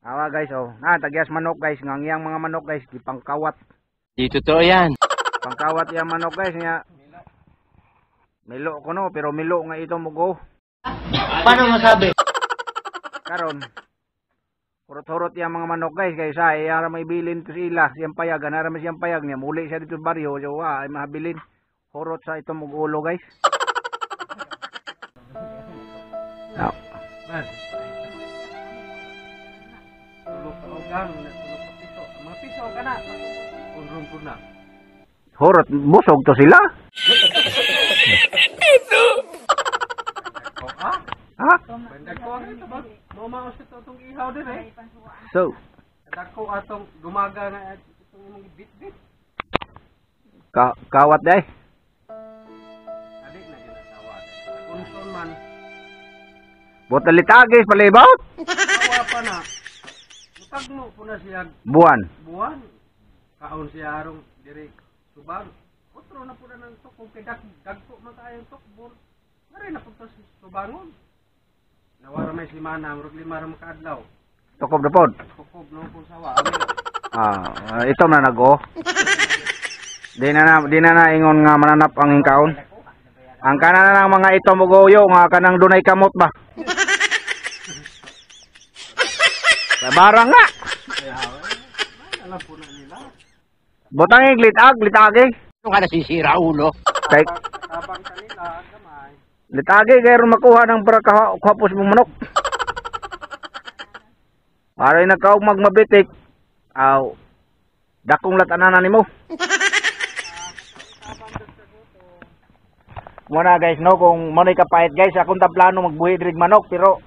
Awa guys oh. Na tagyas manok guys, nga ang iyang mga manok guys gipangkawat. Di totoo yan. Pangkawat iyang manok guys nga. Milo ko no, pero milo nga ito mo go. Paano masabi? Karon hurot-hurot iyang mga manok guys kay sa iya ra may bilin to sila, siyang payag, ana ra may siyang payag niya. Muli siya dito sa baryo, so wa ay mahabilin. Hurot sa ito mog ulo guys. Ah, Man. Tulog ka ogang, tulog ka piso. Mga piso ka na. Unrong po na. Hurot busog to sila. Ko ah. Ha? Bandag ko ang ito ba? Maumaos ito itong ihaw din eh. So, Dagko atong gumaga na itong imong bit-bit. Kawat day. Adi na ginatawa. Unson man, Buot litagis palibot. tawa pa na. Mutagmo po na siya Buwan. Buwan. Kaon siya arong diri subang. Otro na po na ng tukog kay dagko man tayo tukbor. Ngari na po to sa subangon. Nawara may simana, murag 5 ra makaadlaw. Tukob na pod. Tukob no po sawa. Ami, Ah, ito na nago. Di na na ingon nga mananap ang hingkaon. Ang kanan na ng mga ito mo goyo nga kanang dunay kamot ba. Barang nga. Kaya, ay, alam po na nila. Butang litag, litagi. Ano ka nasisira, ulo? Kay Tabang kanila, gamay. Litagi kay ron makuha ng para kahapos mong manok. Para nagkaog magmabitik. Aw. Dakong latananan nimo. Muna guys no, kung mo kapait guys, akong taplano magbuhi diri manok pero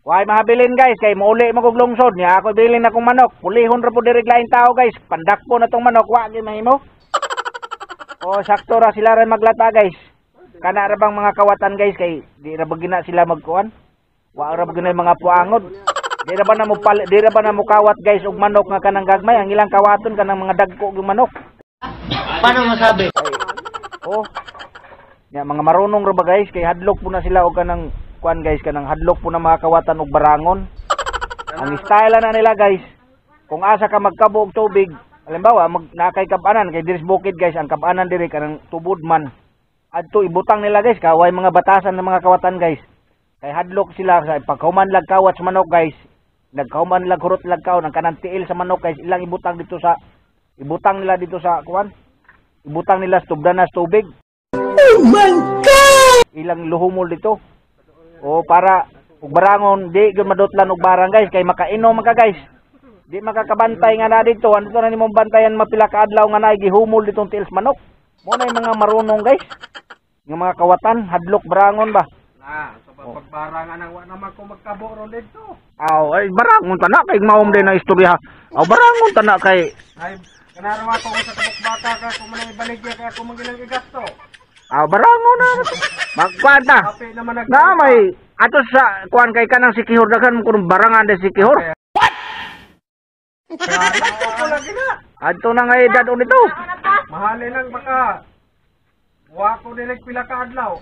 way mahabilin guys kay mauli mo kog lungsod niya ako bilin akong manok. Pulihon ra po diri laing tao guys. Pandakpo na tong manok wa gyud mahimo. O sakto ra sila ra maglata guys. Kana ra bang mga kawatan guys kay di ra ba gina sila magkuan? Wa ra ba gina mga puangod? Di ra ba na mo kawat guys og manok nga kanang gagmay ang ilang kawaton kanang mga dagko og manok. Paano masabi? Oh. Ya mga marunong ra ba guys kay hadlok po na sila og kanang kuan guys kanang hadlok po na mga kawatan og barangon. Ang style na nila guys, kung asa ka magkabo og tubig, halimbawa mag nakay kabanan kay diri sa bukid guys, ang kabanan diri kanang tubod man. Adto ibutang nila guys kaway mga batasan ng mga kawatan guys. Kay hadlok sila sa paghuman lag kawat sa manok guys. Nagkahuman lag hurot lag kaon ang kanang tiil sa manok guys ilang ibutang dito sa ibutang nila dito sa kuan. Ibutang nila sa tubdanas tubig. Oh my God! Ilang luhumol dito. O para ug barangon di gyud madutlan og barang guys kay makainom man ka guys. Di makakabantay nga na dito. Andito na nimong bantayan mapila ka adlaw nga naay gihumol ditong tiil sa manok. Mo na yung mga marunong guys. Yung mga kawatan hadlok barangon ba. Na, sa pagbarangan ang wa naman ko magkabo ron dito. Aw, ay barangon ta na kay maom din na istorya. Aw barangon ta na kay Ay, kanarawa ko sa kabukbaka ka kung manang ibaligya kaya ako magilang igasto. Aw barangon na. Magkuan ta. Happy naman nag Na may ato sa kuan kay kanang sikihor daghan mo kunong barangan de sikihor. Kaya lagi na. Adto na nga edad o nito. Mahalin lang baka. Wa ko dilig pila ka adlaw.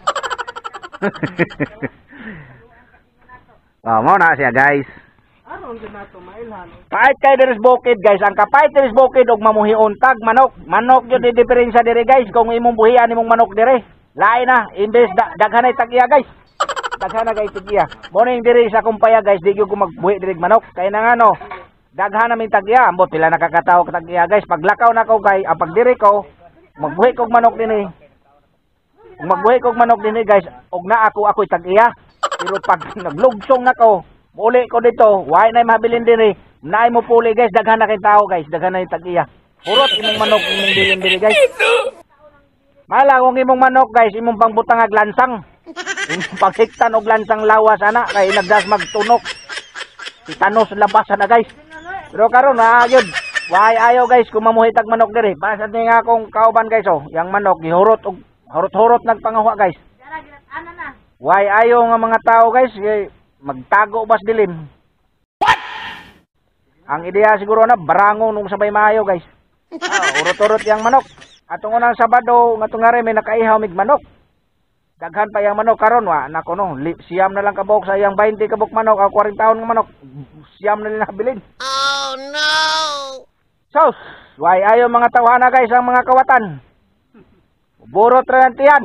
Ah, mo na siya guys. Aron din nato mailhan. Pait kay diri sa bukid guys, ang kapait diri sa bukid og mamuhion tag manok. Manok gyud di diferensya diri guys kung imong buhian imong manok diri. Lain na, imbes daghan ay tag-iya guys. Daghan na kay tag-iya. Mo ning diri sa akong payag guys, di gyud ko magbuhi diri manok. Kay na nga no, daghan na min tag-iya. Ambot pila nakakatawo ka tag-iya guys. Paglakaw na ko kay ang pagdiri ko, magbuhi kog manok dinhi. Kung magbuhi kog manok dinhi guys, og naa ako ako'y tag-iya. Pero pag naglugsong na ko, muli ko dito, why na mabilin dinhi. Naay mo puli guys, daghan na kay tao guys, daghan na yung tag-iya. Hurot imong manok imong bilin diri guys. Mala kung imong manok guys, imong pangbutang ag lansang. Imong panghiktan og lansang lawas ana kay nagdas magtunok. Titanos labas ana guys. Pero karon na gyud. Why ayaw guys kung mamuhi tag manok diri. Basta ni nga akong kauban guys oh, yang manok gihurot og hurot-hurot nagpangahuwa guys. Why ayaw nga mga tao guys kay magtago bas dilim. What? Ang ideya siguro na barangon nung sabay maayo guys. Ah, urot-urot yang manok. Atong unang Sabado nga tungare may nakaihaw mig manok. Daghan pa yang manok karon wa nako no. 9 na lang kabuok sa iyang 20 kabuk manok, o 40 taon nga manok. 9 na lang nabilin. Oh no! Sos, why ayo mga tawhana, guys, ang mga kawatan. Burot ra ng tiyan.